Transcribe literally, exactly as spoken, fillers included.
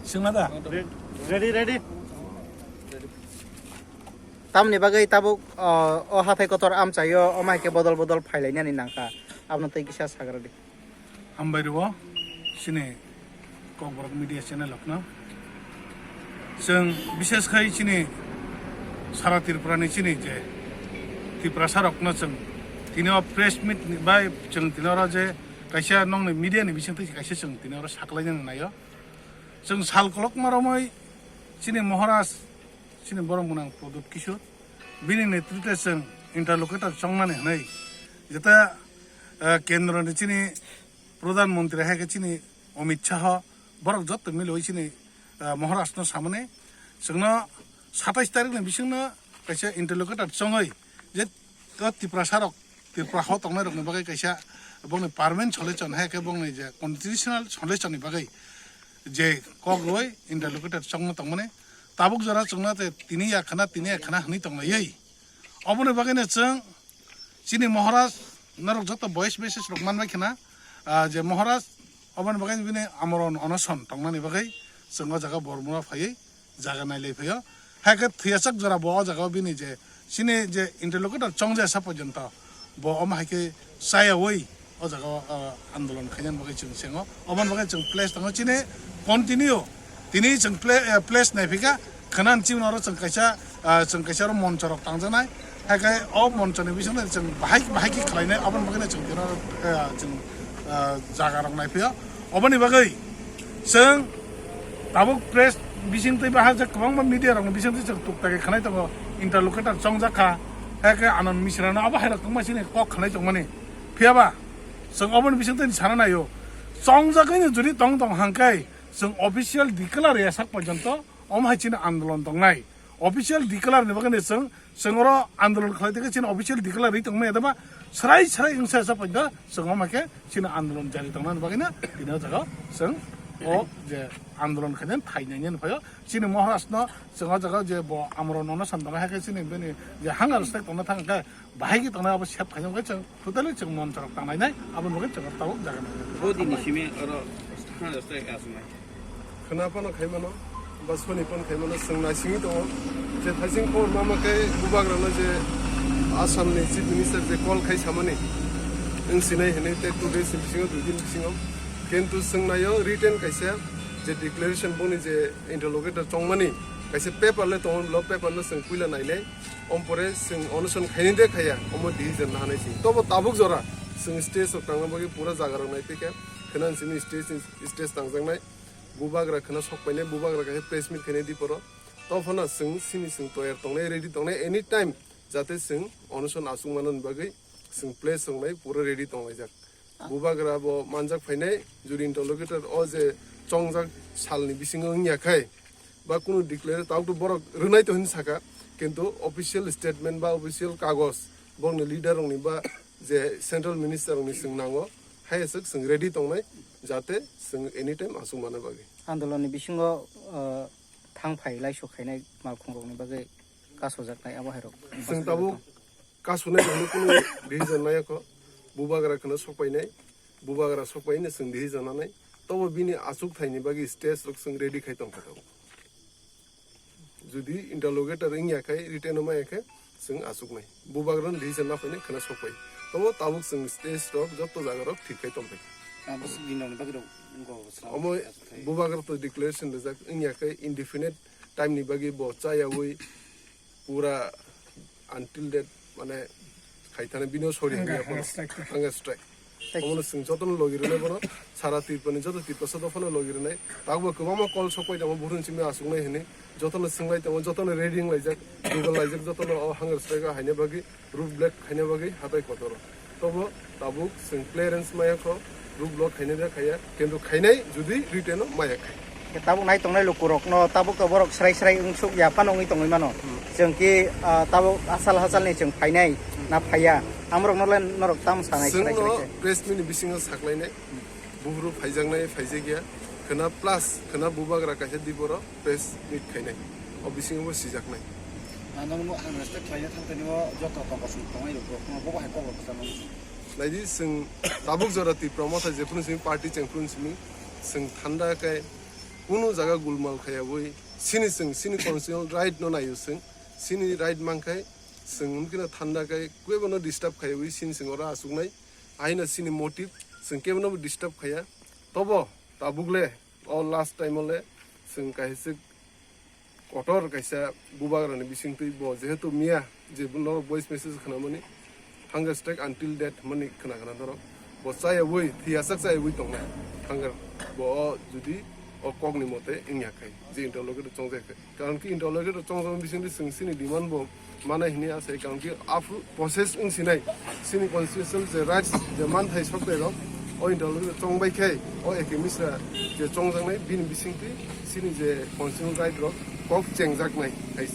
Swngna da? Ready, ready. Tamni bagwi tabuk, o, o hathai kotor amchaio, omo hai khe bodol bodol phailainani nangkha. Abono tei kisa sagra di. Hambai rwo, chini Kokborok Media Channel rokno. Chwng bishes khai chini sara Tripura ni chini je Tiprasa rokno chwng tini o press meet ni bai chwng tini oro je kaisa nongni media ni bisingtwi kaisa chwng tini oro saklainani naio. Chwng sal kolokma romwi chini Maharaj, chini borok mwnang Pradyut Kishore, bini netrite chwng interlocutor chongnani hwnwi jeta, eh, kendroni chini Pradhan Mantri hai khe chini Amit Shah, borok jotto milwi chini, eh, Maharaj no samani chwngno satais tarikh ni bisingno kaisa interlocutor chongwi je o Tiprasa rok, Tripura ho tongnai rokni bagwi kaisa bongni permanent solution hai khe bongni je constitutional solution ni bagwi je kok rwui interlocutor chongno tongmani tabuk jora chwngno tei tini ya khna, tini ya khna hwnwi tonglaiwi. Oboni bagwino chwng chini Maharaj norok joto voice message rok manbai khna, ah, je Maharaj oboni bagwi bini amorno onoson tongnani bagwi chwng o jaga Bormura phaiwi jaga nailai phaio. Hai khe thwiyasak jora bo o jaga o bini je chini je interlocutor chongjaya sa porjonto bo omo hai khe chayaui o jaga o, ah, andolon khainani bagwi chwng sengo. Oboni bagwi chwng place tongo chini continue tini chwng pla-, eh, place naiphika khwnani chini oro chwng kaisa, ah, chwng kaisa oro moncho rok tangjaknai. Hai khe o moncho ni bisingtwi chwng bahai bahai khe khlainai aboni bagwi chwng tini oro, eh, chwng, ah, jaga rok naiphio. Oboni bagwi chwng tabuk press bisingtwi bahai je kwbangma media rokni bisingtwi chwng tukta khe khwnai tongo interlocutor chongjak kha. Hai khe Anand Mishra no abo hai rok tongma chini kok khwnai tongmani. Phiyaba chwng oboni bisingtwi sana naio. Chongjagwi no jodi tong tong hangkai chwng official declare ya sak porjonto omo hai chini andolon tongnai. Official declare ni bagwi chwng, chwng oro andolon khlai tongkhe chini official declare ri tongmani adama srai srai wngsa sa porjonto chwng omo hai khe chini andolon jari tongnani bagwi no tini o jaga chwng o je andolon khainani thai nainani phaio chini Maharaj no chwng o jaga je bo amorno onoson tongnai hai khe chini bini je hunger strike tongna thang khe bahai khe tongnai abo sep khainai bagwi chwng totally chwng moncho rok tanglainai, aboni bagwi chwng tabuk jaga nainai. Bo dini simi oro hunger strike aswngnai. Khwna phano khai mano, ba soni phano khai mano, chwng naisingwi tongo. Je thaising khobor mama khe bubagrano je Assamni Chief Minister je call khai samani, wng sinai hinwi tei two days ni bisingo, dui din bisingo. Kintu chwng naio written kaisa je declaration boni je interlocutor chongmani kaisa paper le tongo, lo paper no chwng puila nainai. Ompore chwng onoson khaini de khaya, omo decision nahanai chwng. Tobo tabuk jora chwng stage rok tangna bagwi pura jaga rok naiphikha. Khwnani simi stage ni, stage tangjaknai. Bubagra khwna sokpainai, bubagra kaisa press meet khainai diporo. Tophano chwng sini chwng toyar tongnai, ready tongnai, anytime jate chwng onoson aswk manani bagwi chwng place tongnai, pura ready tonglaijak. Bubagra bo manjak phainai, juri interlocutor o je chongjak salni bisingo wngya khai, ba kunu declare tabuk to borok rwnai to hinwi saka, kintu official statement ba official kagoj borokni leader rokni ba je central minister rokni chwng nango, hai aswk chwng ready tongnai, jate chwng anytime aswk manna bagwi. Andolonni bisingo, uh, thang phai laisok khainai malkhung rokni bagwi kasojaknai abo hai rok. Chwng tabuk kasunai rokno kunu decision nai kho. Bubagra khwna sokpainai, bubagra sokpaino chwng decision nanai. Tobo bini achuk thaini bagwi stage rok chwng ready khai tongkha tabuk. Jodi interlocutor wngya khai, written o maya khai, chwng achuknai. Bubagrano decision naphainai khwna sokpai. Tobo tabuk chwng stage rok joto jaga rok thik khai tongpai. Abo se din rokni bagwi rok wngkha obo swnam. Omo achuk khai. Bubagra to declaration rijak wngya khai indefinite time ni bagwi bo chayaui pura until that, mane, khaithana bini sori. Hunger, hwnwi hunger strike. Hunger strike. Omono chwng jotono logi rwnai bono, sara Tripurani joto Tiprasa dophano logi rwnai. Tabukbo kwbangma call sokpai tongo, buphuruni simi achuknai hwnwi. Jotono swngbai tongo, jotono ready wnglaijak, Google laijak, jotono o hunger strike o haina bagwi, road block haina bagwi hatai kotoro. Tobo tabuk chwng clearance maya kho, road block haina da khaya, kintu khainai judi written o maya khai. Tabuk nai tongnai lukurokno tabuk to borok srai srai wngsuk ya phano wngwi tongwi mano. Hmm. Chwng ki, ah, tabuk hachal hachalni chwng phainai na phaiya? Amorokno le norok tamo sanai srai srai khe? Chwngno press meet ni bisingo saklainai. Buphuru phaijaknai phaijakya. Khwna plus khwna bubagra kaisa diboro press meet khainai. O bisingo bo sijaknai. Ano mo ang respect khlaina thangtani o joto tongkosong tongnai rok, rok, bo bo hai kok rok kwchangma. Naidi chwng tabuk jora Tipra Motha jephuru simi party chengphuru simi chwng thanda khe Kunu jaga gulmal khaiyawi, sini chwng, sini constitutional right no naio chwng, sini right mankhai, chwng wngkhe no thanda khai, kwbangno disturb khaiyawi, sini chwng oro achuknai, aino sini motive, chwng kebono bo disturb khaiya. Tobo, tabuk le, o last time o le, chwng kaisa kotor kaisa bubagrani bisingtwi bo jehetu miya je norok voice message khnamani hunger strike until death hwnmani khna khna norok bo chayawi thwiyasak chayawi tongnai hunger bo o judi o kokni mote wngya khai je interlocutor chongjak khai karon ki interlocutor chongjak bisingtwi chwng chini demand bo manai hini asai karon ki aphru process wng sinai chini constitutional je rights je manthai soktai rok o interlocutor chongbai khai o eke misra je chongjaknai bini bisingtwi chini je constitutional right rok kok chengjaknai hai